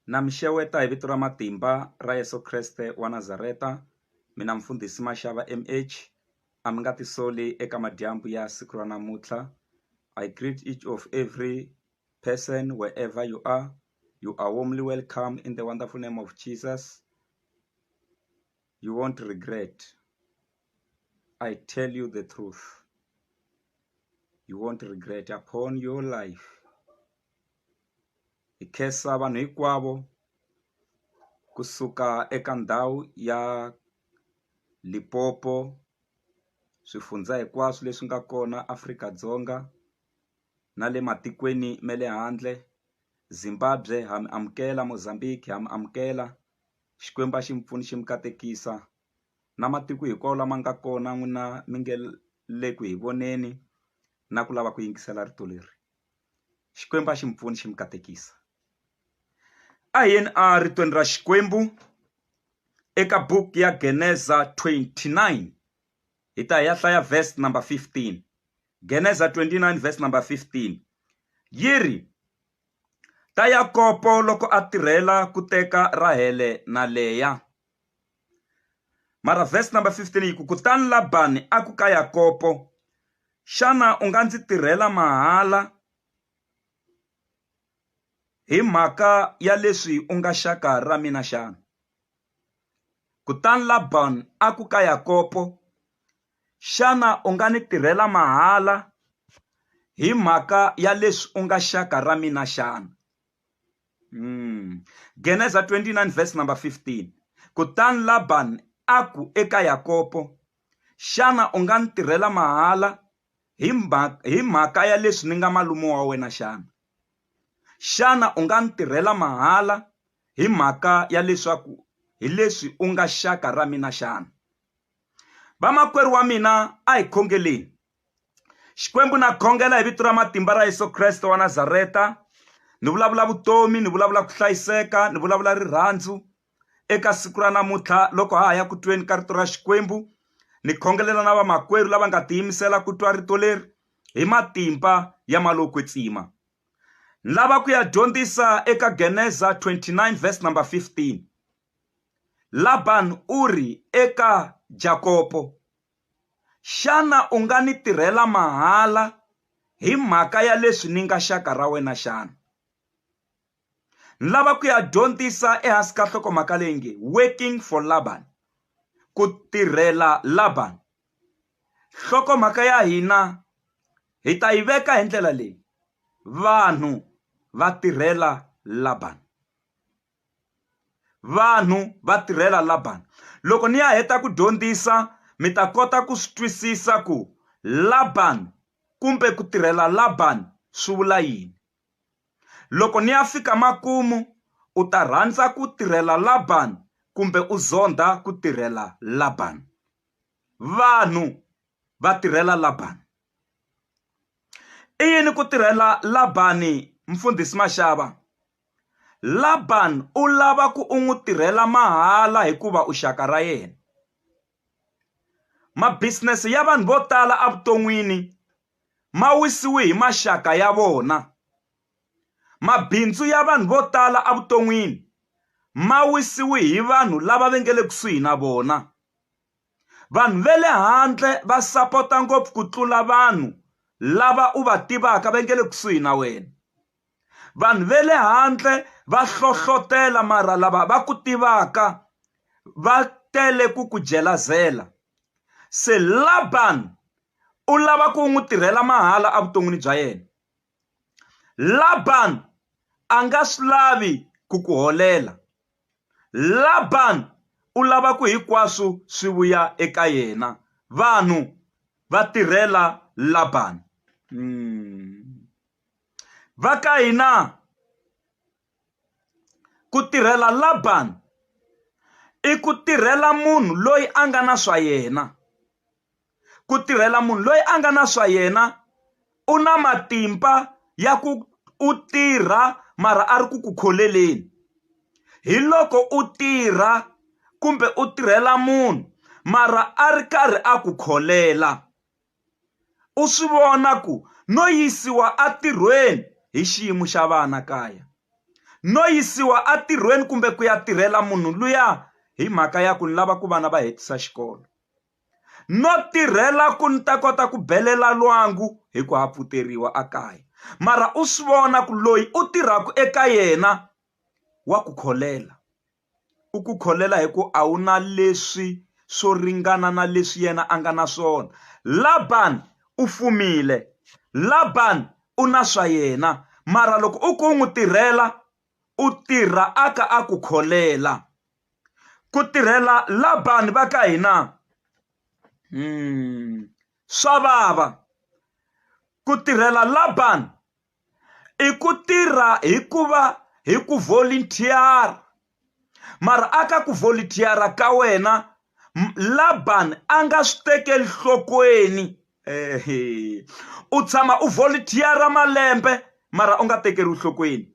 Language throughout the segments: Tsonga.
Na mi xeweta hi vito ra matimba ra Yesu Kreste wa Nazareta mina mfundhisi Mashava M_H a mi nga tisoli eka madyambu ya siku ra namuntlha I greet each of every person wherever you are you are warmly welcome in the wonderful name of Jesus you won't regret I tell you the truth you won't regret upon your life. Hi khensa vanhu hinkwavo kusuka eka ndhawu ya Limpopo, swifundza hinkwaswo leswi nga kona Afrika-Dzonga na le matikweni ma le handle, Zimbabwe ha mi amukela, Mozambique ha mi amukela, Xikwembu a xi mi pfuni xi mi katekisa na matiko hinkwawo lama nga kona n'wina mi nge le ku hi voneni na ku lava ku yingisela rito leri. Xikwembu a xi mi pfuni xi mi katekisa. A hi yeni a ritweni ra Xikwembu eka buku ya Geneza 29 hi ta hi ya hlaya verse number 15. Geneza 29 verse number 15 yi ri ta Yakobo loko a tirhela ku teka Rahele na Leya. Mara verse number 15 yi ku kutani Labani a ku ka Yakobo xana u nga ndzi tirhela mahala hi mhaka ya leswi u nga xaka ra mina xana? Kutani Labani a ku ka Yakobo, Xana u nga ni tirhela mahala hi mhaka ya leswi u nga xaka ra mina xana? Geneza 29 verse number 15. Kutani Labani a ku eka Yakobo, Xana u nga ni tirhela mahala hi hi mhaka ya leswi ni nga malume wa wena xana? Xana u nga ni tirhela mahala hi mhaka ya leswaku hi leswi u nga xaka ra mina xana? Vamakwerhu wa mina a hi khongeleni. Xikwembu na khongela hi vito ra matimba ra Yesu Kreste wa Nazareta ni vulavula vutomi ni vulavula ku hlayiseka ni vulavula rirhandzu eka siku ra namuntlha loko ha ha ya ku tweni ka rito ra Xikwembu ni khongelela na vamakwerhu lava nga tiyimisela ku twa rito leri hi matimba ya mali yo kwetsima ni lava ku ya dyondzisa eka Geneza 29 verse number 15 Laban u ri eka Jakobo Xana u nga ni tirhela mahala hi mhaka ya leswi ni nga xaka ra wena xana? Ni lava ku ya dyondzisa ehansi ka nhlokomhaka leyi nge Working for Laban, ku tirhela Laban. Nhlokomhaka ya hina hi ta yi veka hi ndlela leyi, vanhu va tirhela Laban. Vanhu va tirhela Labani. Loko ni ya heta ku dyondzisa mi ta kota ku swi twisisa ku Labani kumbe ku tirhela Labani swi vula yini. Loko ni ya fika makumu u ta rhandza ku tirhela Labani kumbe u zondha ku tirhela Labani. Vanhu va tirhela Labani. I yini ku tirhela Labani mfundhisi Mashava? Laban u lava ku u n'wi tirhela mahala hikuva u xaka ra yena. Ma-business ya vanhu vo tala evuton'wini ma wisiwe hi maxaka ya vona. Mabindzu ya vanhu vo tala evuton'wini ma wisiwe hi vanhu lava va nga le kusuhi na vona. Vanhu va le handle va sapota ngopfu ku tlula vanhu lava u va tivaka va nga le kusuhi na wena. Vanhu va le handle va hlohlotela mara lava va ku tivaka va tele ku ku jelazela. Se Laban u lava ku n'wi tirhela mahala evuton'wini bya yena. Laban a nga swi lavi ku ku holela. Laban u lava ku hinkwaswo swi vuya eka yena. Vanhu va tirhela Laban. Va ka hina ku tirhela Laban i ku tirhela munhu loyi a nga na swa yena. Ku tirhela munhu loyi a nga na swa yena u na matimba ya ku u tirha mara a ri ku ku kholeleni. Hi loko u tirha kumbe u tirhela munhu mara a ri karhi a ku kholela. U swi vona ku no yisiwa entirhweni hi xiyimo xa vana kaya. No yisiwa entirhweni kumbe ku ya tirhela munhu luya hi mhaka ya ku ni lava ku vana va hetisa xikolo. No tirhela ku ni ta kota ku belela lwangu hi ku ha pfuteriwa ekaya. Mara u swi vona ku loyi u tirhaka eka yena wa ku kholela. U ku kholela hi ku a wu na leswi swo ringana na leswi yena a nga na swona. Labani u fumile, Labani u na swa yena, mara loko u ku u n'wi tirhela u tirha a ka a ku kholela. Ku tirhela Labani va ka hina swa vava, ku tirhela Labani I ku tirha hikuva hi ku volunteer mara a ka ku volunteer ka wena Laban a nga swi tekeli nhlokweni u tshama u volunteer malembe mara u nga tekeriwi nhlokweni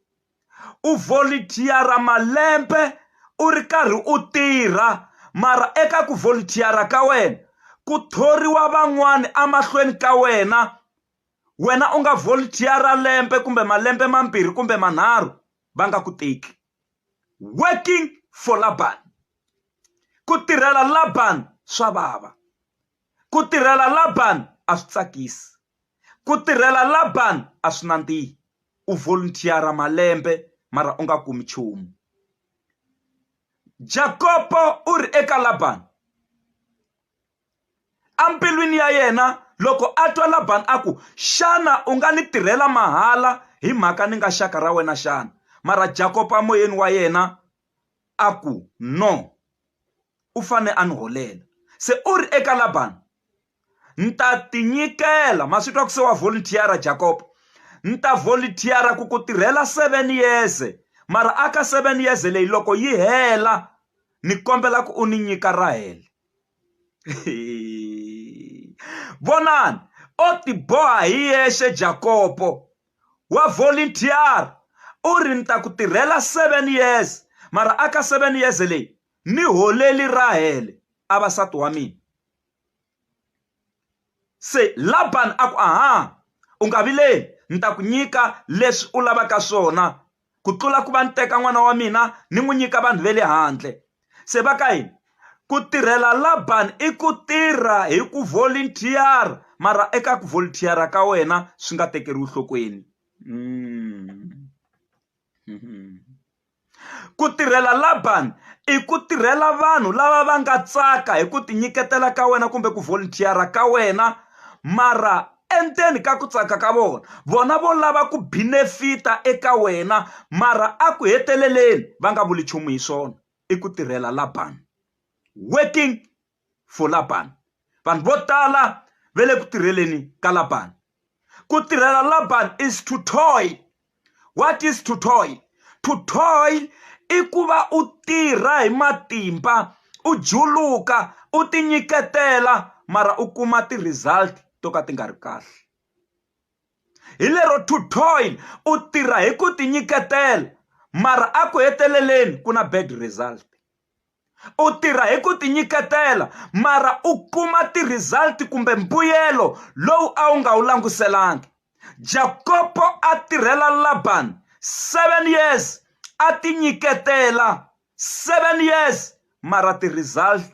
u volunteer malembe u ri karhi u tirha mara eka ku volunteer ka wena ku thoriwa van'wani emahlweni ka wena. Wena u nga volunteer lembe kumbe malembe mambirhi kumbe manharhu va nga ku teki. Working for Laban. Ku tirhela Laban swa vava. Ku tirhela Laban a swi tsakisi. Ku tirhela Laban a swi nandzihi. U volunteer malembe mara u nga kumi nchumu. Jakopo u ri eka Laban, Embilwini ya yena loko a twa Labani a ku, Xana u nga ni tirhela mahala hi mhaka ni nga xaka ra wena xana? Mara Jakobo emoyeni wa yena a ku, No, u fanele a ni holela. Se u ri eka Labani, Ni ta tinyikela, ma swi twa ku se wa volunteer Jakobo, ni ta volunteer ku ku tirhela seven years, mara aka seven years leyi loko yi hela ni kombela ku u ni nyika Rahele. Vonani, o tiboha hi yexe Jakobo wa volunteer u ri ni ta ku tirhela 7 years mara aka 7 years leyi ni holeli Rahele a va nsati wa mina. Se Laban a ku aha u nga vileli ni ta ku nyika leswi u lavaka swona ku tlula ku va ni teka n'wana wa mina ni n'wi nyika vanhu ve le handle. Se va ka hina, ku tirhela Laban i ku tirha hi ku volunteer mara eka ku volunteer ka wena swi nga tekeriwi nhlokweni. Ku tirhela Laban i ku tirhela vanhu lava va nga tsaka hi ku tinyiketela ka wena kumbe ku volunteer ka wena mara endzeni ka ku tsaka ka vona vona vo lava ku benefita eka wena mara a ku heteleleni va nga vuli nchumu hi swona i ku tirhela Laban working for Laban vanhu vo tala va le ku tirheleni ka Laban ku tirhela Laban is to toil What is to toil? To toil i ku va u tirha hi matimba u juluka u tinyiketela mara u kuma ti-result to ka ti nga ri kahle. Hi lero to toil u tirha hi ku tinyiketela mara a ku heteleleni ku na bad result. U tirha hi ku tinyiketela mara u kuma ti-result kumbe mbuyelo lowu a wu nga wu languselangi. Jakobo a tirhela Labani 7 years a tinyiketela 7 years mara ti-result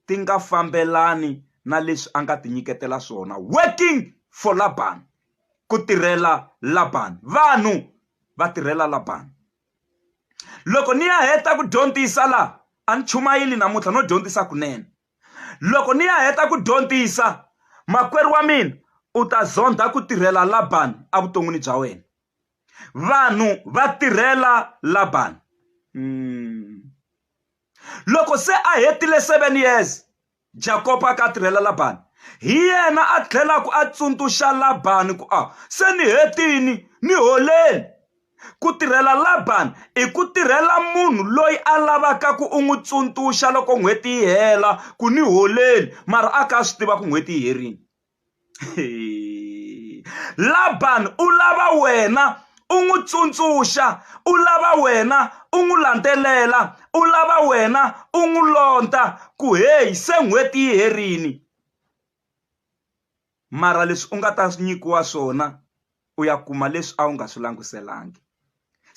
ti nga fambelani na leswi a nga tinyiketela swona working for Laban ku tirhela Laban vanhu va tirhela Laban. Loko ni ya heta ku dyondzisa la a ni chumayeli namuntlha no dyondzisa kunene loko ni ya heta ku dyondzisa makwerhu wa mina u ta zondha ku tirhela Laban evuton'wini bya wena vanhu va tirhela Laban mm. Loko se a hetile 7 years Jakobo a ka a tirhela Labani. Hi yena a tlhelaka a tsundzuxa Labani ku a se ni hetini ni holeni. Ku tirhela Labani i ku tirhela munhu loyi a lavaka ku u n'wi tsundzuxa loko n'hweti yi hela ku ni holeni mara a ka a swi tiva ku n'hweti yi herile. Labani u lava wena u n'wi tsundzuxa u lava wena u n'wi landzelela u lava wena u n'wi londza ku heyi se n'hweti yi herile mara leswi u nga ta nyikiwa swona u ya kuma leswi a wu nga swi languselangi.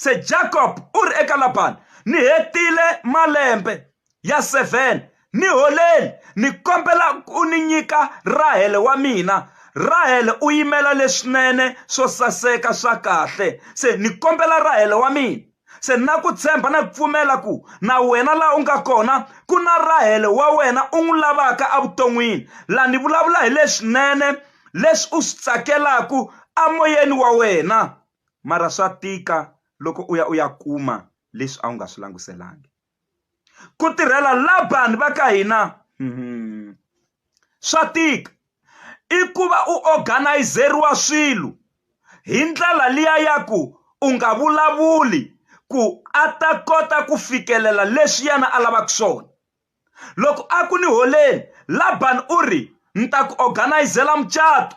Se Jacob u ri eka Labani, Ni hetile malembe ya 7 ni holeli, ni kombela u ni nyika Rahele wa mina. Rahele u yimela leswinene swo saseka swa kahle. Se ni kombela Rahele wa mina. Se na ku tshemba na ku pfumela ku na wena laha u nga kona ku na Rahele wa wena u n'wi lavaka evuton'wini. La ni vulavula hi leswinene leswi u swi tsakelaka emoyeni wa wena. Mara swa tika loko u ya u ya kuma leswi a wu nga swi languselangi. Ku tirhela Labani va ka hina swa tika i ku va u organizeriwa swilo hi ndlela liya ya ku u nga vulavuli ku a ta kota ku fikelela leswi yena a lavaka swona. Loko a ku ni holeni, Labani u ri, Ni ta ku organizela mucato.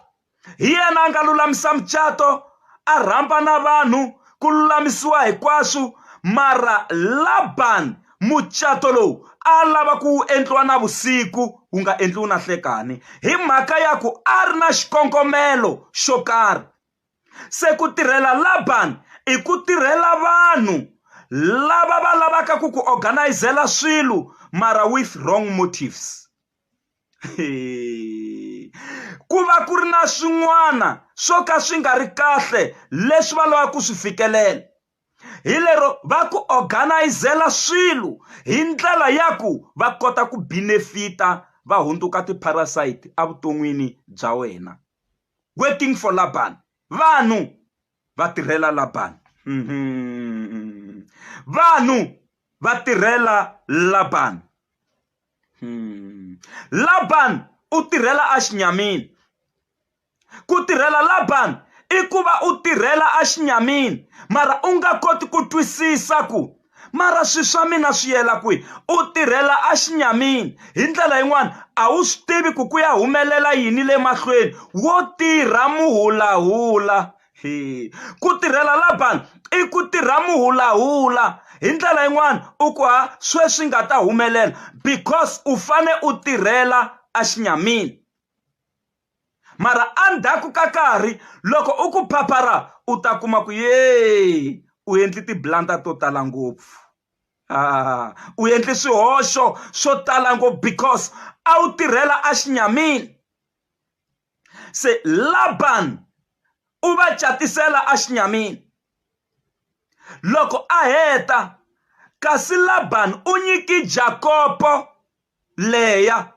Hi yena a nga lulamisa mucato, a rhamba na vanhu, ku lulamisiwa hinkwaswo, mara Labani mucato lowu a lava ku wu endliwa navusiku wu nga endliwi na nhlekani hi mhaka ya ku a ri na xikongomelo xo karhi. Se ku tirhela Labani i ku tirhela vanhu lava va lavaka ku ku organizela swilo mara with wrong motives. Ku va ku ri na swin'wana swo ka swi nga ri kahle leswi va lavaka ku swi fikelela. Hi lero va ku organizela swilo hi ndlela ya ku va kota ku benefita va hundzuka ti-parasite evuton'wini bya wena. Working for Laban. Vanhu va tirhela Laban. Vanhu va tirhela Laban. Laban u tirhela exinyamini. Ku tirhela Laban i ku va u tirhela exinyamini mara u nga koti ku twisisa ku mara swi swa mina swi yela kwihi. U tirhela exinyamini hi ndlela yin'wani a wu swi tivi ku ku ya humelela yini le mahlweni wo tirha muhulahula. He ku tirhela Laban i ku tirha muhulahula hi ndlela yin'wani u ku ha sweswi nga ta humelela because u fane u tirhela exinyamini. Mara endzhaku ka nkarhi loko u ku phaphara u ta kuma ku ye u endli ti-blunder to tala ngopfu a u endli swihoxo swo tala ngopfu because a wu tirhela exinyamini. Se Laban u va catisela exinyamini. Loko a heta kasi Laban u nyiki Jakobo Leya.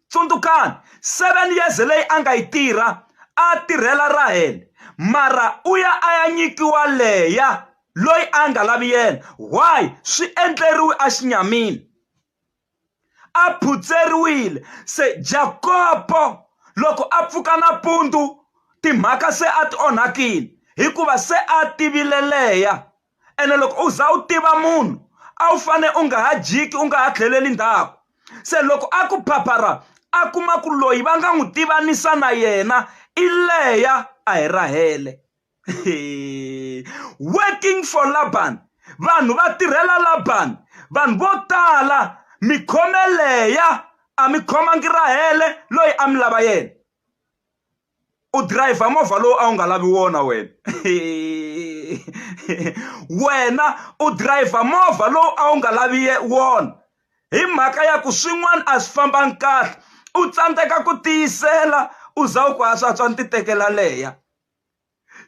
Tsundzukani, 7 years leyi a nga yi tirha a tirhela Rahele, mara u ya a ya nyikiwa Leya loyi a nga lavi yena. Why? Swi endleriwe exinyamini. A phutseriwile. Se Jakobo loko a pfuka nampundzu timhaka se a ti onhakile hikuva se a tivile Leya. Ene loko u za u tiva munhu a wu fane u nga ha jiki u nga ha tlheleli ndzhaku. Se loko a ku phaphara a kuma ku loyi va nga n'wi tivanisa na yena i Leya a hi Rahele. Working for Laban vanhu va tirhela Laban vanhu vo tala mi khome Leya a mi khomangi Rahele loyi a mi lava yena. U dirayivha movha lowu a wu nga lavi wona wena wena u dirayivha movha lowu a wu nga lavi wona hi mhaka ya ku swin'wana a swi fambangi kahle u tsandzeka ku tiyisela u za u ku a swa antswa ni ti tekela leya.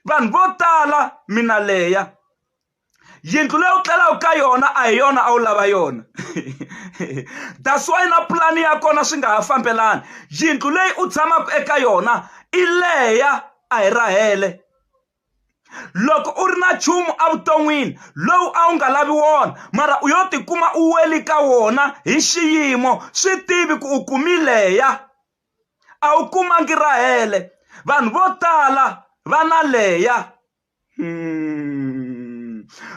Vanhu vo tala mina leya yindlu leyi u tlelaka ka yona a hi yona a wu lava yona that's why na pulani ya kona swi nga ha fambelani yindlu leyi u tshamaka eka yona i leya a hi Rahele loko u ri na nchumu evuton'wini lowu a wu nga lavi wona mara u yo tikuma u weli ka wona hi xiyimo swi tivi ku u kumi leya a wu kumangi Rahele vanhu vo tala va na leya.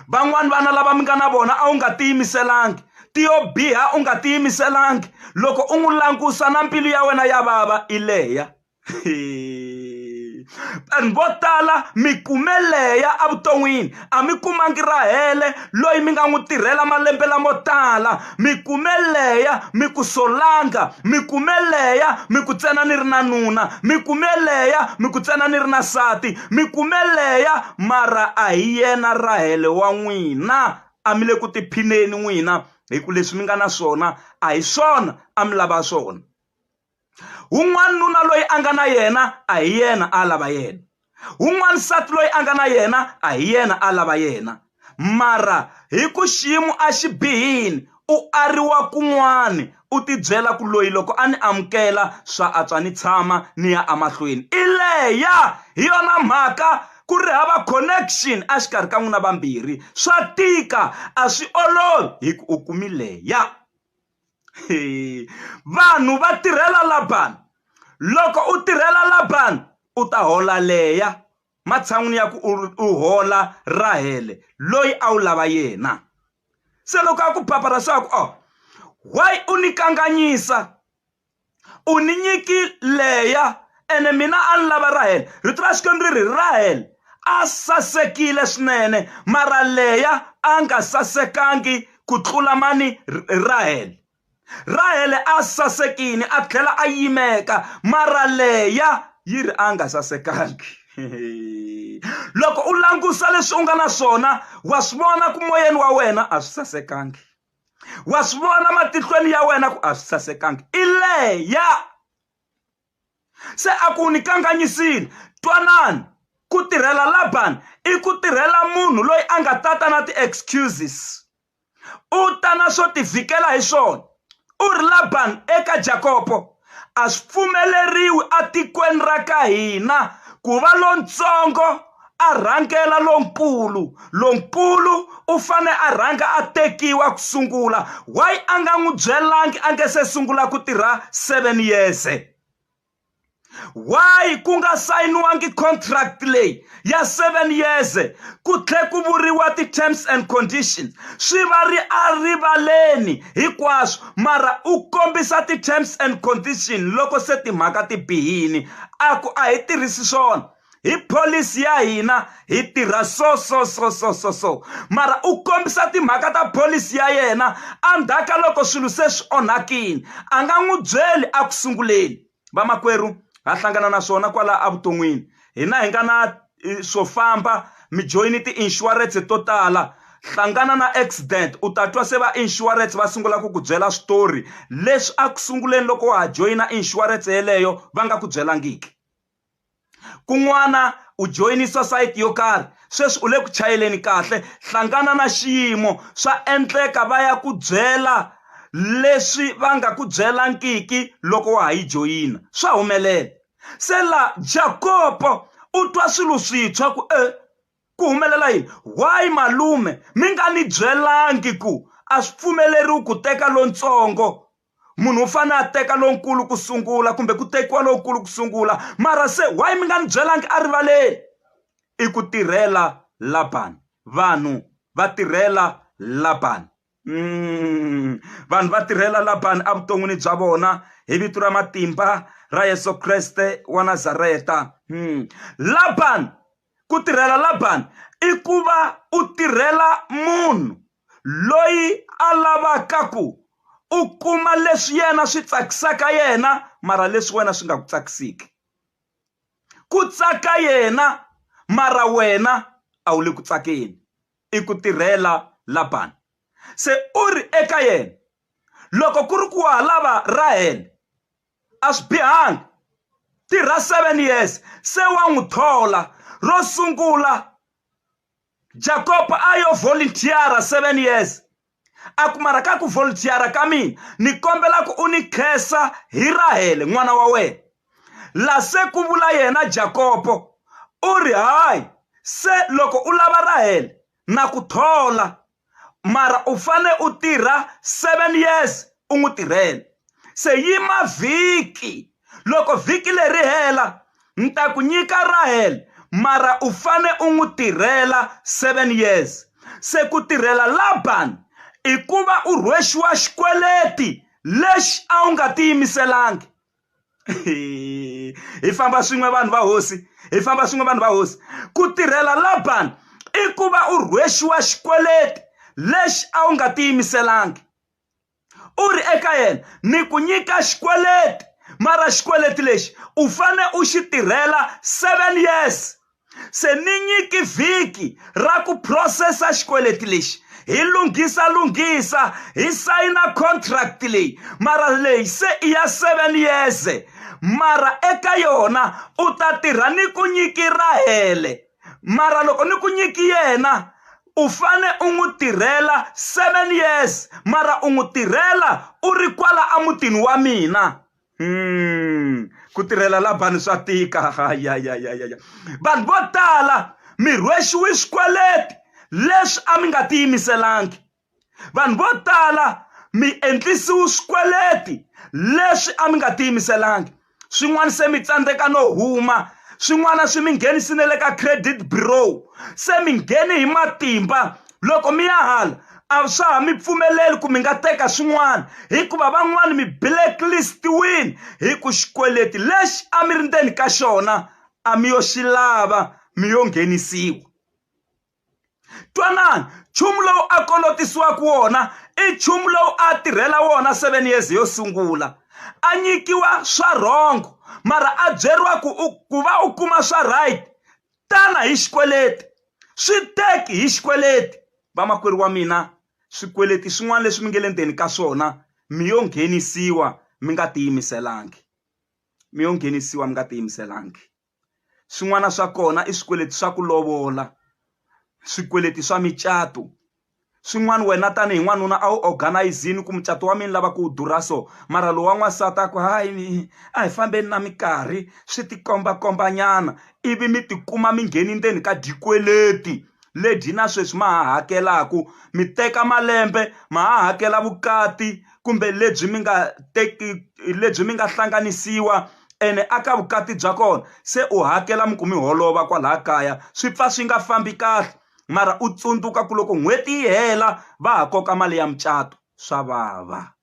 Van'wani vana lava mi nga na vona a wu nga tiyimiselangi ti yo biha u nga tiyimiselangi loko u n'wi langusa na mbilu ya wena ya vava i leya. Vanhu vo tala mi kume Leya evuton'wini, a mi kumangi Rahele loyi mi nga n'wi tirhela malembe lamo tala. Mi kume Leya mi ku solanga, mi kume Leya mi ku ntsena ni ri na nuna, mi kume Leya mi ku ntsena ni ri na nsati, mi kume Leya mara a hi yena Rahele wa n'wina. A mi le ku tiphineni n'wina hi ku leswi mi nga na swona a hi swona a mi lava swona. Wun'wana nuna loyi a nga na yena a hi yena a lava yena. Wun'wana nsati loyi a nga na yena a hi yena a lava yena. Mara hi ku xiyimo a xi bihini u ariwa kun'wani u tibyela ku loyi loko a ni amukela swa antswa ni tshama ni ya emahlweni. I leya hi yona mhaka ku ri hava connection exikarhi ka n'wina vambirhi. Swa tika a swi olovi hi ku u kumi leya. Vanhu va tirhela Labani. Loko u tirhela Labani u ta hola Leya matshan'wini ya ku u hola Rahele loyi a wu lava yena. Se loko a ku phapharha swa ku oh why u ni kanganyisa u ni nyiki Leya ene mina a ni lava Rahele. Rito ra Xikwembu ri ri Rahele a sasekile swinene mara Leya a nga sasekangi ku tlula mani Rahele. Rahele a sasekile a tlhela a yimeka mara Leya yi ri a nga sasekangi. Loko u langusa leswi u nga na swona wa swi vona ku moyeni wa wena a swi sasekangi. Wa swi vona matihlweni ya wena ku a swi sasekangi. I Leya. Se a ku ni kanganyisile. Twanani, ku tirhela Labani i ku tirhela munhu loyi a nga tata na ti-excuses. U ta na swo tivhikela hi swona. U ri Labani eka Jakobo, A swi pfumeleriwi etikweni ra ka hina ku va lontsongo a rhangela lonkulu. Lonkulu u fane a rhanga a tekiwa ku sungula. Why a nga n'wi byelangi a nge se sungula ku tirha 7 years? Why ku nga sayiniwangi contract leyi ya 7 years ku tlhe ku vuriwa ti-terms and conditions swi va ri erivaleni hinkwaswo mara u kombisa ti-terms and condition loko se timhaka ti bihini a ku a hi tirhisi swona hi policy ya hina hi tirha so so so so so so mara u kombisa timhaka ta policy ya yena endzhaku ka loko swilo se swi onhakile a nga n'wi byeli a ku sunguleni vamakwerhu ha hlangana na swona kwala evuton'wini hina hi nga na swo famba mi joyini ti-insurance to tala hlangana na accident u ta twa se va insurance va sungula ku ku byela switori leswi a ku sunguleni loko wa ha joyina insurance yeleyo va nga ku byelangiki Kun'wana u joyini sosayiti yo karhi, sweswi u le ku chayeleni kahle, hlangana na xiyimo, swa endleka va ya ku byela leswi va nga ku byelangiki loko wa ha yi joyina. Swa humelela. Se la Jakobo u twa swilo swintshwa ku e ku humelela yini? Why malume mi nga ni byelangi ku a swi pfumeleriwi ku teka lontsongo Munhu u fanele a teka lonkulu ku sungula kumbe ku tekiwa lonkulu ku sungula mara se why mi nga ni byelangi erivaleni i ku tirhela Labani vanhu va tirhela Labani vanhu va tirhela Labani evuton'wini bya vona hi vito ra matimba ra Yeso Kreste wa Nazareta Labani ku tirhela Labani i ku va u tirhela munhu loyi a lavaka ku u kuma leswi yena swi tsakisaka yena mara leswi wena swi nga ku tsakisiki ku tsaka yena mara wena a wu le ku tsakeni i ku tirhela Labani se u ri eka yena loko ku ri ku wa ha lava Rahele a swi bihanga tirha 7 years se wa n'wi thola ro sungula Jakobo a yo volunteer 7 years a ku mara ka ku volunteer ka mina ni kombela ku u ni khensa hi Rahele n'wana wa wena la se ku vula yena Jakobo u ri hayi se loko u lava Rahele na ku thola mara u fane u tirha 7 years u n'wi tirhela se yima vhiki loko vhiki leri hela ni ta ku nyika Rahele mara u fane u n'wi tirhela 7 years se ku tirhela Laban i ku va u rhwexiwa xikweleti lexi a wu nga tiyimiselangi. Hi famba swin'we vanhu va hosi, hi famba swin'we vanhu va hosi. Ku tirhela Laban i ku va u rhwexiwa xikweleti lexi a wu nga tiyimiselangi. U ri eka yena, ni ku nyika xikweleti, mara xikweleti lexi u fane u xi tirhela 7 years. Se ni nyiki vhiki ra ku phurosesa xikweleti lexi, hi lunghisa lunghisa, hi sayina contract leyi, mara leyi se i ya 7 years, mara eka yona u ta tirha ni ku nyiki Rahele, mara loko ni ku nyiki yena u fane u n'wi tirhela 7 years, mara u n'wi tirhela u ri kwala emutini wa mina. Ku tirhela Labani swa tika. Ayayayaya. Vanhu vo tala mi rhwexiwe swikweleti leswi a mi nga tiyimiselangi. Vanhu vo tala mi endlisiwe swikweleti leswi a mi nga tiyimiselangi. Swin'wana se mi tsandzeka no huma, swin'wana swi mi nghenisi na le ka credit bureau, se mi ngheni hi matimba. Loko mi ya hala a swa ha mi pfumeleli ku mi nga teka swin'wana, hikuva van'wana mi blacklist-iwile hi ku xikweleti lexi a mi ri ndzeni ka xona a mi yo xi lava, mi yo nghenisiwa. Twanani, nchumu lowu a kolotisiwaka wona i nchumu lowu a tirhela wona 7 years yo sungula. A nyikiwa swa wrong, mara a byeriwa ku ku va u kuma swa right, tana hi xikweleti, swi teki hi xikweleti. Vamakwerhu wa mina, swikweleti swin'wana leswi mi nge le ndzeni ka swona mi yo nghenisiwa mi nga tiyimiselangi, mi yo nghenisiwa mi nga tiyimiselangi. Swin'wana swa kona i swikweleti swa ku lovola, swikweleti swa micato. Swin'wana wena tanihi n'wanuna a wu organize-ini ku mucato wa mina ni lava ku wu durha so, mara lowa n'wansati a ku hayi a hi fambeni na minkarhi swi tikombakomba nyana, ivi mi tikuma mi ngheni ndzeni ka dyikweleti ledyi na sweswi ma ha hakelaku, mi teka malembe ma ha hakela vukati kumbe lebyi mi nga teki lebyi mi nga hlanganisiwa ene aka vukati bya kona se u hakela mi ku mi holova kwalaya kaya swi pfa swi nga fambi kahle mara u tsundzuka ku loko n'hweti yi hela va ha koka mali ya mucato swa vava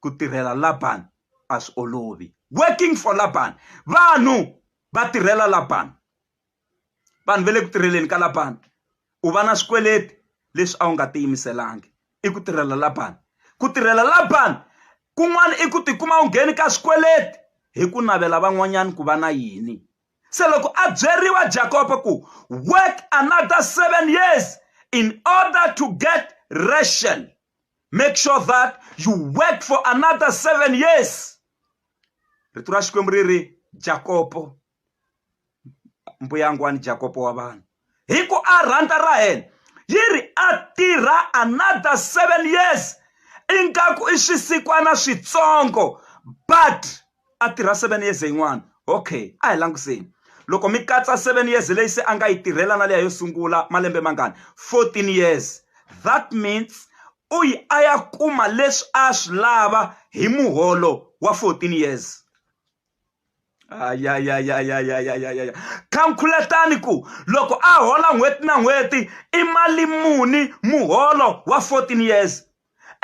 ku tirhela Laban a swi olovi working for Laban vanhu va tirhela Laban vanhu va le ku tirheleni ka Laban u va na swikweleti leswi a wu nga tiyimiselangi i ku tirhela Laban ku tirhela Laban kun'wana i ku tikuma u ngheni ka swikweleti hi ku navela van'wanyana ku va na yini se loko a byeriwa Jakobo ku work another 7 years in order to get Rachel make sure that you work for another 7 years rito ra Xikwembu ri ri Jakobo mbuyangwani Jakobo wa vanhu hi ku a rhandza Rahele yi ri a tirha another 7 years ingaku i swisikwana switsongo but a tirha 7 years yin'wana okay a hi languseni loko mi katsa 7 years leyi se a nga yi tirhela na leya yo sungula malembe mangani 14 years that means u yi a ya kuma leswi a swi lava hi muholo wa 14 years ayayayayayayaya khankhuletani ku loko a hola n'hweti na n'hweti i mali muni muholo wa 14 years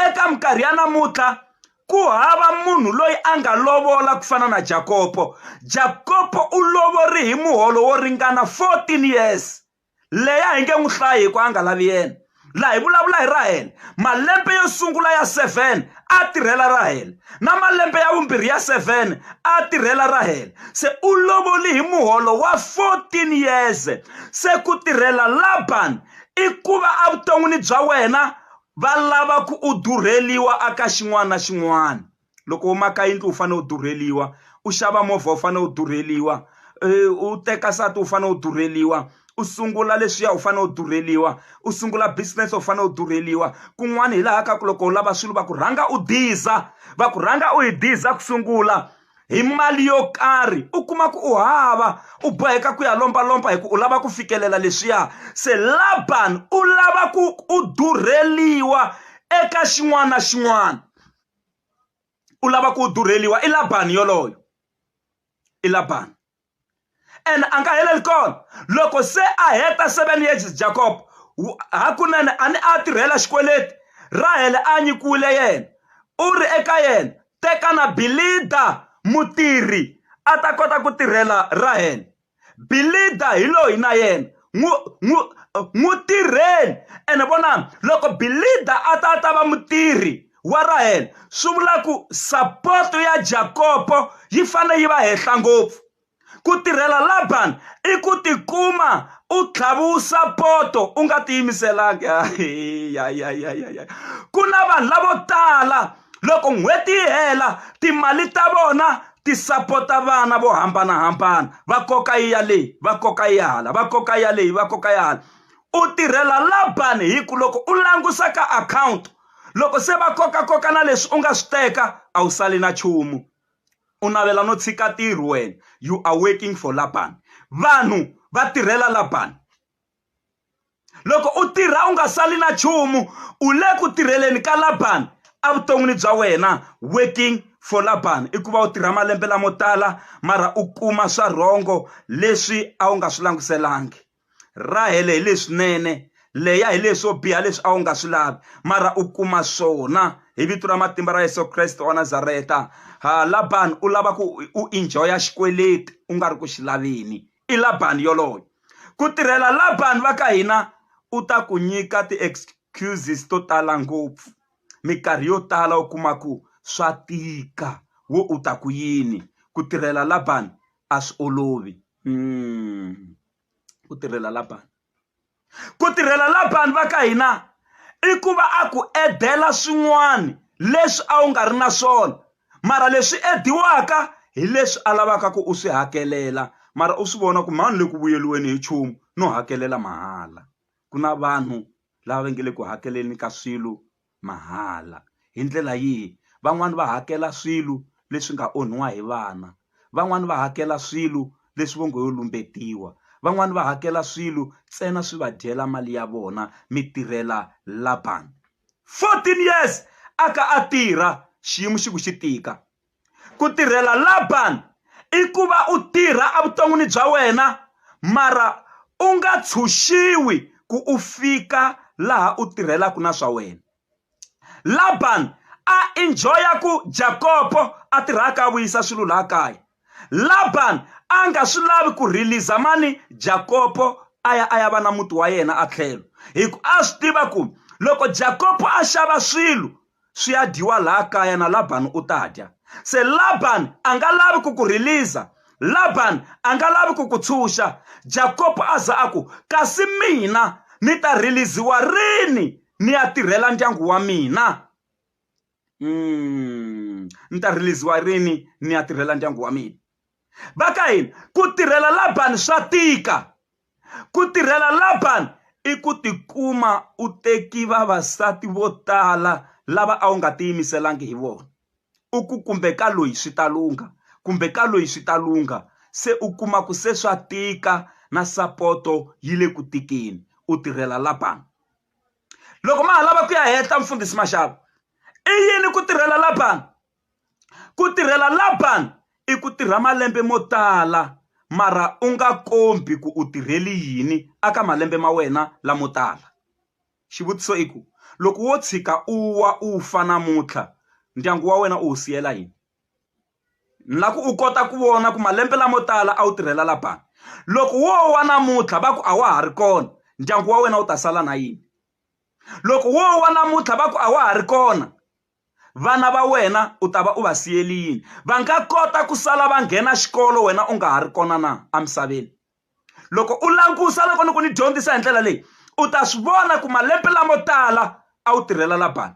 eka minkarhi ya namuntlha ku hava munhu loyi a nga lovola ku fana na Jakopo Jakopo u lovori hi muholo wo ringana 14 years Leya hi nge n'wi hlayi hikuva a nga lavi yena. Laha hi vulavula hi Rahele. Malembe yo sungula ya 7 a tirhela Rahele, na malembe ya vumbirhi ya 7 a tirhela Rahele. Se u lovoli hi muholo wa 14 years. Se ku tirhela Laban i ku va evuton'wini bya wena va lava ku u durheliwa aka xin'wana na xin'wana. Loko u maka yindlu u fanele u durheliwa, u xava movha u fanele u durheliwa, u teka nsati u fanele u durheliwa, u sungula leswiya u fanele u durheliwa, u sungula business u fanele u durheliwa. Kun'wana hi laha ka ku loko u lava swilo va ku rhanga u diza, va ku rhanga u yi diza ku sungula hi mali yo karhi u kuma ku u hava u boheka ku ya lombalomba hi ku u lava ku fikelela leswiya. Se Laban u lava ku u durheliwa eka xin'wana na xin'wana. U lava ku durheliwa i Labani yoloyo i Labani ene a nga heleli kona loko se a heta 7 years Jacob hakunene a ni a tirhela xikweleti Rahele a nyikiwile yena u ri eka yena teka na Bilida mutirhi A ta kota ku tirhela Rahele. Bilida hi loyi na yena n'wi n'wi n'wi tirheni ene vonani loko Bilida a ta ta va mutirhi wa Rahele swi vula ku support ya Jakobo yi fanele yi va henhla ngopfu. Ku tirhela Labani i ku tikuma u tlhaviwu sapoto u nga tiyimiselangi ya ku na vanhu lavo tala loko n'hweti yi hela timali ta vona ti sapota vana vo hambanahambana va koka yi ya leyi va koka yi ya hala va koka ya leyi va koka ya hala u tirhela Labani hi ku loko u langusa ka akhawunti loko se va kokakoka na leswi u nga swi teka a wu sali na nchumu u navela no tshika ntirho wena you are working for Laban vanhu va tirhela Laban loko u tirha u nga sali na nchumu u le ku tirheleni ka Laban evuton'wini bya wena working for Laban i ku va u tirha malembe lamo tala mara u kuma swa rhongo leswi a wu nga swi languselangi Rahele hi leswinene Leya hi leswo biha leswi a wu nga swi lavi mara u kuma swona hi vito ra matimba ra Yesu Kreste wa Nazareta ha Labani u lava ku u enjoya xikweleti u nga ri ku xi laveni i Labani yoloye ku tirhela Labani va ka hina u ta ku nyika ti-excuses to tala ngopfu minkarhi yo tala u kuma ku swa tika wo u ta ku yini ku tirhela Labani a swi olovi ku tirhela Labani ku tirhela Labani va ka hina i ku va a ku edela swin'wana leswi a wu nga ri na swona mara leswi ediwaka hi leswi a lavaka ku u swi hakelela mara u swi vona ku mhani le ku vuyeriweni hi nchumu no hakelela mahala ku na vanhu lava va nge le ku hakeleni ka swilo mahala. Hi ndlela yihi? Van'wani va hakela swilo leswi nga onhiwa hi vana, van'wani va hakela swilo leswi vo ngo yo lumbetiwa, van'wani va hakela swilo ntsena swi va dyela mali ya vona. Mi tirhela Laban. 14 years a kha a tirha xiyimo xi ku xi tika. Ku tirhela Laban i ku va u tirha evuton'wini bya wena mara u nga tshunxiwi ku u fika laha u tirhelaka na swa wena. Laban a enjoy-a ku Jakobo a tirha a kha a vuyisa swilo laha kaya. Laban a nga swi lavi ku release mani Jakobo a ya a ya va na muti wa yena a tlhelo hi ku a swi tiva ku loko Jakobo a xava swilo swi ya dyiwa laha kaya na Labani u ta dya. Se Labani a nga lavi ku ku release-a, Labani a nga lavi ku ku tshunxa. Jakobo a za a ku, Kasi mina ni ta release-iwa rini ni ya tirhela ndyangu wa mina? Ni ta release-iwa rini ni ya tirhela ndyangu wa mina? Va ka hina ku tirhela Labani swa tika. Ku tirhela Labani i ku tikuma u teki vavasati vo tala lava a wu nga tiyimiselangi hi vona. U ku kumbe ka loyi swi ta lungha, kumbe ka loyi swi ta lungha, se u kuma ku se swa tika na sapoto yi le ku tikeni. U tirhela Labani. Loko ma ha lava ku ya henhla mfundhisi Mashava, i yini ku tirhela Labani? Ku tirhela Laban i ku tirha malembe mo tala mara u nga kombi ku u tirheli yini aka malembe ma wena lamo tala. Xivutiso i ku, loko wo tshika u wa u fa namuntlha ndyangu wa wena u wu siyela yini? Ni la ku u kota ku vona ku malembe lamo tala a wu tirhela Laban. Loko wo wa namuntlha va ku a wa ha ri kona ndyangu wa wena wu ta sala na yini? Loko wo wa namuntlha va ku a wa ha ri kona Vana va wena u ta va u va siyele yini? Va nga kota ku sala va nghena xikolo wena u nga ha ri kona na emisaveni? Loko u langusa loko ni ku ni dyondzisa hi ndlela leyi, u ta swi vona ku malembe lamo tala a wu tirhela Labani.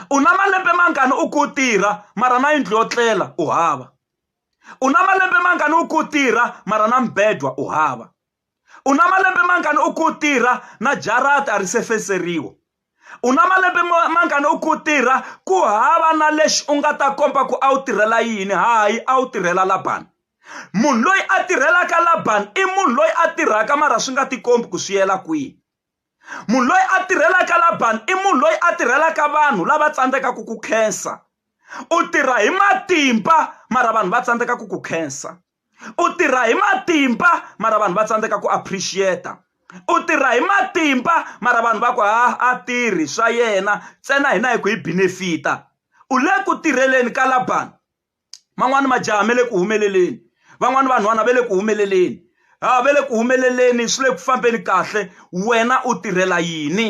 U na malembe mangani u ku u tirha mara na yindlu yo tlela u hava. U na malembe mangani u ku u tirha mara na mbedwa u hava. U na malembe mangani u ku u tirha na jarata a ri se fenseriwa. U na malembe mangani u ku tirha ku hava na lexi u nga ta komba ku a wu tirhela yini hayi a wu tirhela Labani. Munhu loyi a tirhelaka Labani i munhu loyi a tirhaka mara swi nga tikombi ku swi yela kwihi. Munhu loyi a tirhelaka Labani i munhu loyi a tirhelaka vanhu lava tsandzekaka ku khensa. U tirha hi matimba mara vanhu va tsandzeka ku ku khensa. U tirha hi matimba mara vanhu va tsandzeka ku appreciate. U tirha hi matimba mara vanhu va ku ha a tirhi swa yena ntsena hina hi ku hi benefita. U le ku tirheleni ka Labani. Man'wani majaha ma le ku humeleleni van'wani vanhwana va le ku humeleleni ha va le ku humeleleni swi le ku fambeni kahle wena u tirhela yini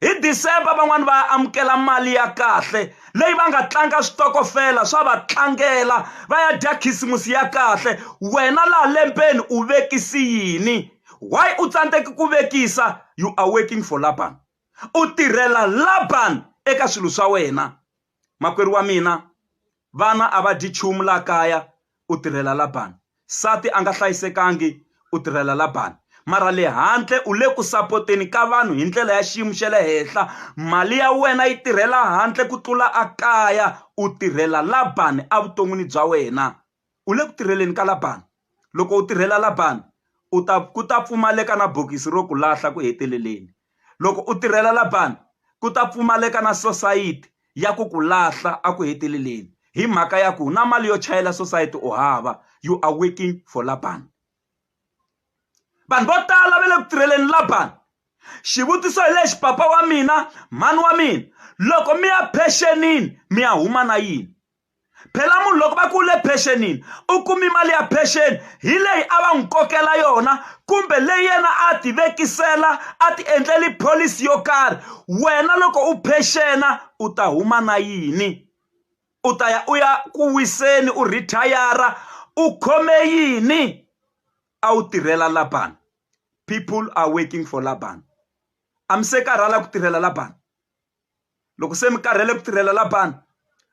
hi December van'wani va amukela mali ya kahle leyi va nga tlanga switokofela swa va tlangela va ya dya khisimusi ya kahle wena laha lembeni u vekisi yini why u tsandzeki ku vekisa you are working for Laban u tirhela Laban eka swilo swa wena makwerhu wa mina vana a va dyi nchumu laha kaya u tirhela Labani nsati a nga hlayisekangi u tirhela Labani mara le handle u le ku sapoteni ka vanhu hi ndlela ya xiyimo xa le henhla mali ya wena yi tirhela handle ku tlula a kaya u tirhela Labani evuton'wini bya wena u le ku tirheleni ka Labani loko u tirhela Labani u ta ku ta pfumaleka na bokisi ro ku lahla ku heteleleni loko u tirhela Labani ku ta pfumaleka na sosayiti ya ku ku lahla a ku heteleleni hi mhaka ya ku na mali yo chayela sosayiti u hava you are working for Laban vanhu vo tala va le ku tirheleni Laban xivutiso hi lexi papa wa mina mhani wa mina loko mi ya phexenini mi ya huma na yini phela munhu loko va ku le phexenini u kumi mali ya phexeni hi leyi a va n'wi kokela yona kumbe leyi yena a ti vekisela a ti endleli pholisi yo karhi wena loko u phexena u ta huma na yini u ta ya u ya ku wiseni u rithayara u khome yini a wu tirhela Laban people are working for Laban a mi se karhala ku tirhela Laban loko se mi karhele ku tirhela Labani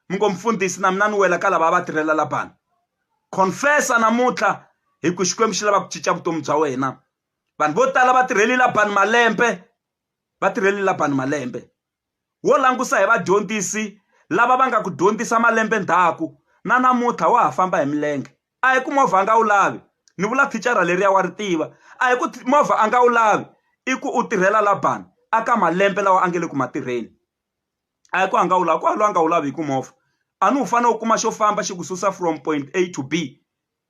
mi ngo mfundhisi na mina ni wela ka lava a va tirhela Labani confessa namuntlha hi ku Xikwembu xi lava ku cinca vutomi bya wena vanhu vo tala va tirheli Labani malembe va tirheli Labani malembe wo langusa hi vadyondzisi lava va nga ku dyondzisa malembe ndzhaku na namuntlha wa ha famba hi milenge a hi ku movha a nga wu lavi ni vula thicara leriya wa ri tiva a hi ku movha a nga wu lavi i ku u tirhela Laban a ka malembe lawa a nge le ku ma tirheni a hi ku a nga wu lavi ku hava loyi a nga wu lavi hi ku movha a ni u fanele u kuma xo famba xi ku susa from point A to B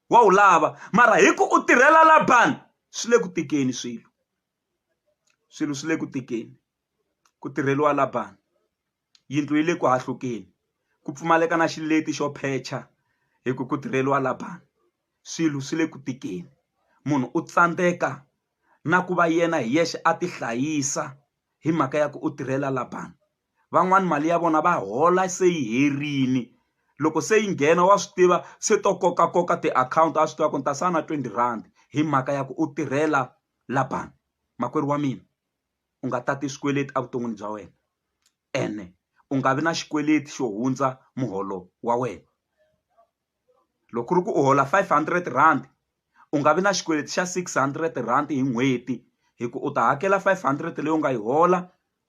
wa wu lava mara hi ku u tirhela Laban swi le ku tikeni swilo swilo swi le ku tikeni ku tirheliwa Laban yindlu yi le ku hahlukeni ku pfumaleka na xileti xo phecha hi ku ku tirheliwa Labani swilo swi le ku tikeni munhu u tsandzeka na ku va yena hi yexe a ti hlayisa hi mhaka ya ku u tirhela Labani van'wani mali ya vona va hola se yi herini loko se yi nghena wa swi tiva se to kokakoka tiakhawunti a swi tiva ku ni ta sala na 20 rand hi mhaka ya ku u tirhela Labani makwerhu wa mina u nga tati swikweleti evuton'wini bya wena ene u nga vi na xikweleti xo hundza muholo wa wena loko ku ri ku u hola 500 rand u nga vi na xikweleti xa 600 rand hi n'hweti hi ku u ta hakela 500 leyi u nga yi hola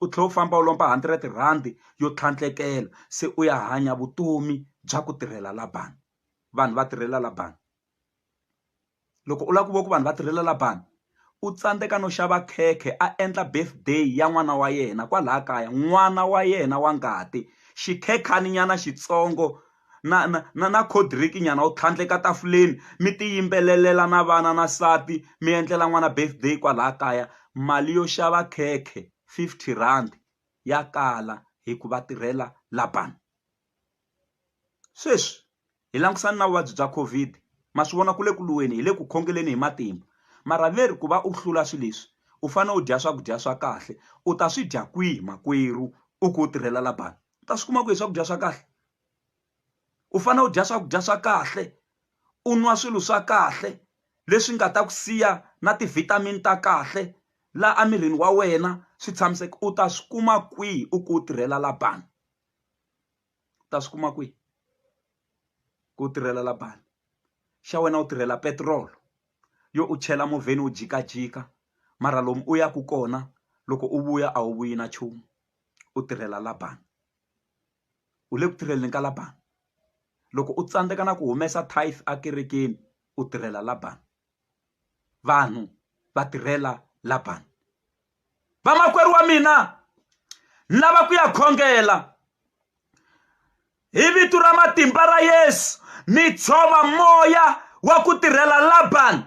u tlhela u famba u lomba 100 rand yo tlhandlekela se u ya hanya vutomi bya ku tirhela Labani vanhu va tirhela Labani. Loko u lava ku vona ku vanhu va tirhela Labani u tsandzeka no xava khekhe a endla birthday ya n'wana wa yena kwalaya kaya n'wana wa yena wa ngati xikhekhani nyana xitsongo na na na na cold drink nyana u tlhandleka tafuleni mi ti yimbelelela na vana na nsati mi endlela n'wana birthday kwalaya kaya mali yo xava khekhe 50 rand ya kala hi ku va tirhela Labani sweswi hi langusana na vuvabyi bya COVID ma swi vona ku le ku lweni hi le ku khongeleni hi matimba mara ve ri ku va u hlula swilo leswi u fanele u dya swakudya swa kahle u ta swi dya kwihi makwerhu u ku u tirhela Labani u ta swi kuma kwihi swakudya swa kahle u fanele u dya swakudya swa kahle u nwa swilo swa kahle leswi nga ta ku siya na ti-vitamin ta kahle laha emirini wa wena swi tshamiseka u ta swi kuma kwihi u ku u tirhela Labani u ta swi kuma kwihi ku tirhela Labani xa wena u tirhela petirolo yo u chela movheni u jikajika mara lomu u yaka kona loko u vuya a wu vuyi na nchumu u tirhela Labani u le ku tirheleni ka Labani loko u tsandzeka na ku humesa tithe ekerekeni u tirhela Labani vanhu va tirhela Labani vamakwerhu wa mina ni lava ku ya khongela hi vito ra matimba ra Yesu ni tshova moya wa ku tirhela Labani.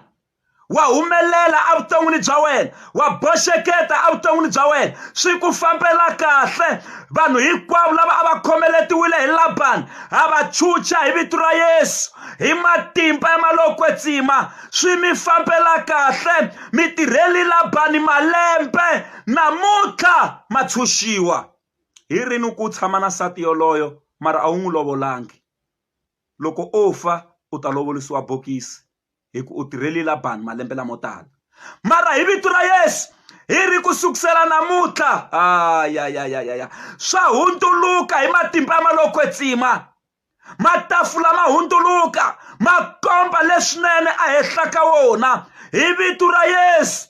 Wa humelela evuton'wini bya wena, wa boxeketa evuton'wini bya wena, swi ku fambela kahle. Vanhu hinkwavo lava a va khomeletiwile hi Labani ha va chucha hi vito ra Yesu, hi matimba ya malowo kwetsima, swi mi fambela kahle. Mi tirheli Labani malembe, namuntlha ma tshunxiwa. Hi rini ku tshama na nsati yoloyo mara a wu n'wi lovolangi? Loko o fa u ta lovorisiwa bokisi hi ku u tirheli Labani malembe lamo tala. Mara hi vito ra Yesu hi ri ku sukusela namuntlha ayayayaya swa hundzuluka hi matimba ya malo kwetsima matafula ma hundzuluka ma komba leswinene ehenhla ka wona hi vito ra Yesu.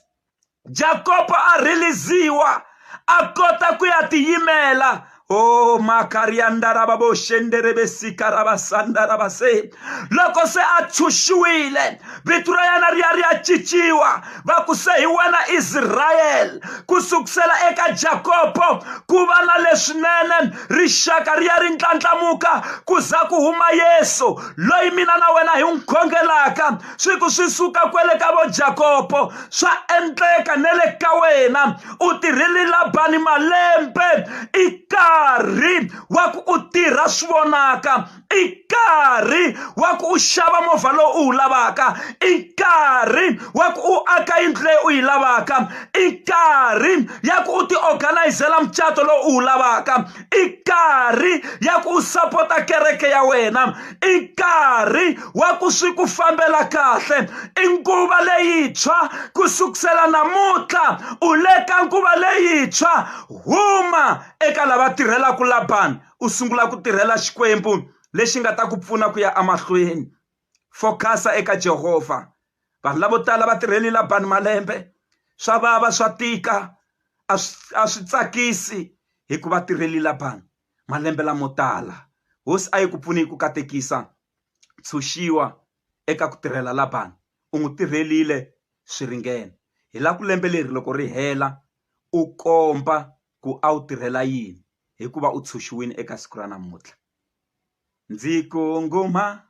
Jakobo a releasiwa a kota ku ya tiyimela o makariandarababoshenderebesikarabasandalabase loko se a tshunxiwile vito ra yena ri ya ri ya cinciwa va ku se hi wena Israyele ku sukusela eka Jakobo ku va na leswinene rixaka ri ya ri ndlandlamuka ku za ku huma Yesu loyi mina na wena hi n'wi khongelaka swi ku swi suka kwele ka vo Jakobo swa endleka ne le ka wena u tirhile Labani malembe i nkarhi wa ku u tirha swi vonaka i nkarhi wa ku u xava movha lowu u wu lavaka i nkarhi wa ku u aka yindlu leyi u yi lavaka i nkarhi ya ku u ti organizela mucato lowu u wu lavaka i nkarhi ya ku u sapota kereke ya wena i nkarhi wa ku swi ku fambela kahle i nguva leyintshwa ku sukusela namuntlha u le ka nguva leyintshwa huma eka lava tirhelaka Labani u sungula ku tirhela Xikwembu lexi nga ta ku pfuna ku ya emahlweni focus-a eka Jehovha vanhu lavo tala va tirheli Labani malembe swa vava swa tika a swi a swi tsakisi hikuva tirheli Labani malembe lamo tala hosi a yi ku pfuni yi ku katekisa tshunxiwa eka ku tirhela Labani u n'wi tirhelile swi ringene hi la ku lembe leri loko ri hela u komba ku a wu tirhela yini hikuva u tshunxiwile eka siku ra namuntlha ndzi kongoma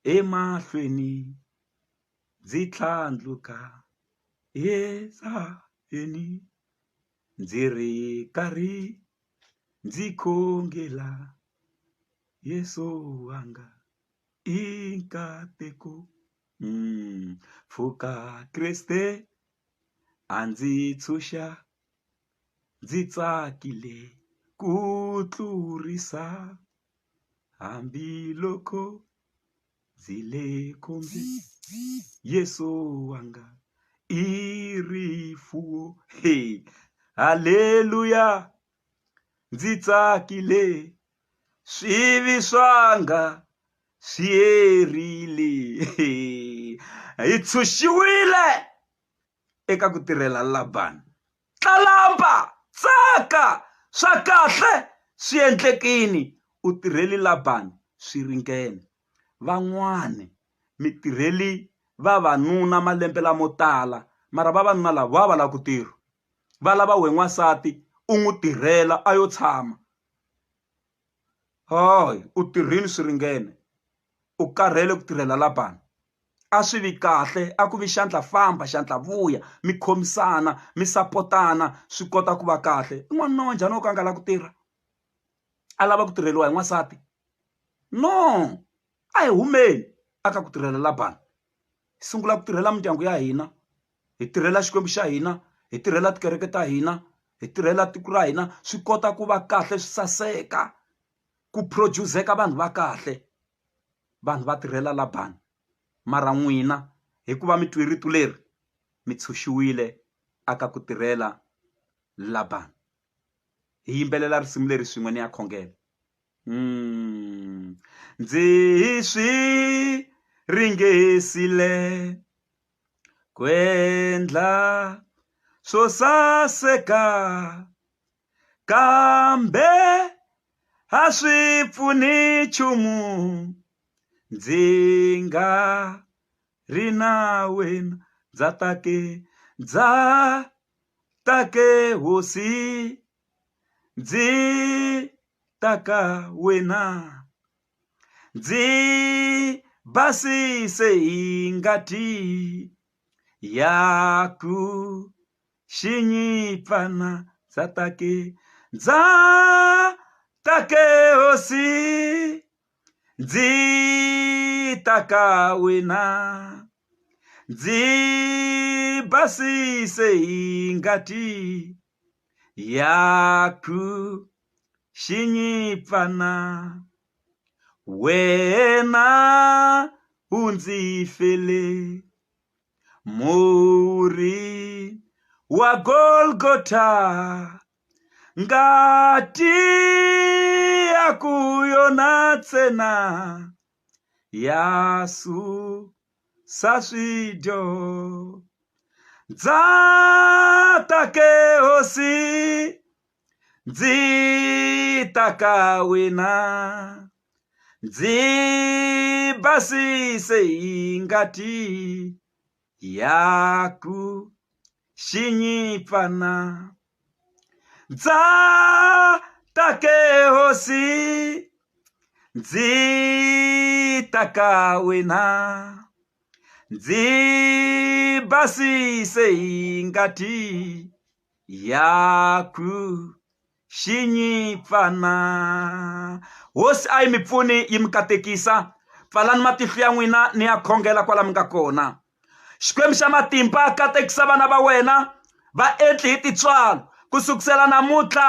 emahlweni ndzi tlhandluka entshaveni ndzi ri karhi ndzi khongela Yesu wanga i nkateko pfuka Kreste a ndzi tshunxa ndzi tsakile ku tlurisa hambiloko ndzi le khombyeni Yesu wanga i rifuwo he haleluya ndzi tsakile swivi swanga swi herile hi tshunxiwile eka ku tirhela Labani tlalamba tsaka swa kahle swi endlekini u tirheli Labani swi ringene van'wani mi tirheli vavanuna malembe lamo tala mara vavanuna lava va va lava ku tirha va lava we n'wansati u n'wi tirhela a yo tshama hayi u tirhile swi ringene u karhele ku tirhela Labani a swi vi kahle a ku vi xandla famba xandla vuya mi khomisana mi sapotana swi kota ku va kahle i n'wanuna wa njhani wo ka a nga lavi ku tirha a lava ku tirheliwa hi n'wansati no a hi humeni a ka ku tirhela Labani hi sungula ku tirhela mindyangu ya hina hi tirhela Xikwembu xa hina hi tirhela tikereke ta hina hi tirhela tiko ra hina swi kota ku va kahle swi saseka ku produce-eka vanhu va kahle vanhu va tirhela Labani mara n'wina hikuva mi twe rito leri mi tshunxiwile aka ku tirhela Labani hi yimbelela risimu leri swin'we ni ya khongela. Ndzi swi ringesile ku endla swo saseka kambe a swi pfuni nchumu ndzi nga ri na wena ndza ta ke ndza ta ke hosi ndzi ta ka wena ndzi Basise hi ngati ya ku xinyipfana ndza ta ke ndza ta ke hosi ndzi ta ka wena ndzi basise hi ngati ya ku xinyipfana wena u ndzi fele murhi wa Golgotha ngati ya ku yona ntsena ya susa swidyoho ndza ta ke hosi ndzi ta ka wena ndzi basise hi ngati ya ku xinyipfana ndza ta ke hosi ndzi ta ka wena ndzi basise hi ngati ya ku xinyipfana hosi a yi mi pfuni yi mi katekisa pfalani matihlo ya n'wina ni ya khongela kwala mi nga kona xikwembu xa matimba katekisa vana va wena va endli hi titswalo ku sukusela namuntlha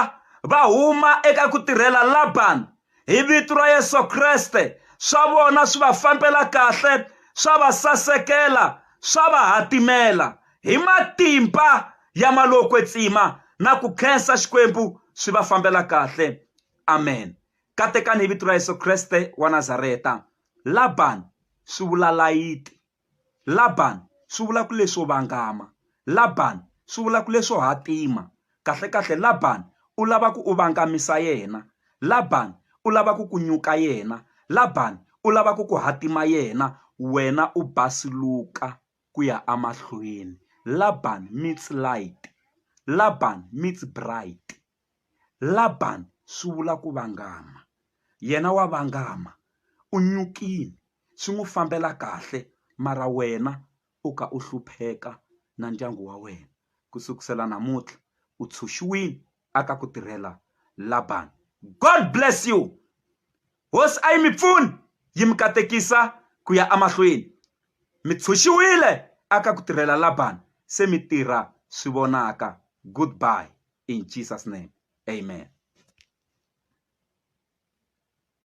va huma eka ku tirhela Labani hi vito ra Yesu Kreste swa vona swi va fambela kahle swa va sasekela swa va hatimela hi matimba ya mali kwetsima na ku khensa Xikwembu swi va fambela kahle amen katekani hi vito ra Yesu Kreste wa Nazareta Laban swi vula layiti Laban swi vula ku leswo vangama Laban swi vula ku leswo hatima kahlekahle Laban u lava ku u vangamisa yena Laban u lava ku ku nyuka yena Laban u lava ku ku hatima yena wena u basiluka ku ya emahlweni Laban meets light Laban meets bright Laban swi vula ku vangama yena wa vangama u nyukile swi n'wi fambela kahle mara wena u ka u hlupheka na ndyangu wa wena ku sukusela namuntlha u tshunxiwile aka ku tirhela Laban God bless you hosi a yi mi pfuni yi mi katekisa ku ya emahlweni mi tshunxiwile aka ku tirhela Laban se mi tirha swi vonaka goodbye in Jesus name amen.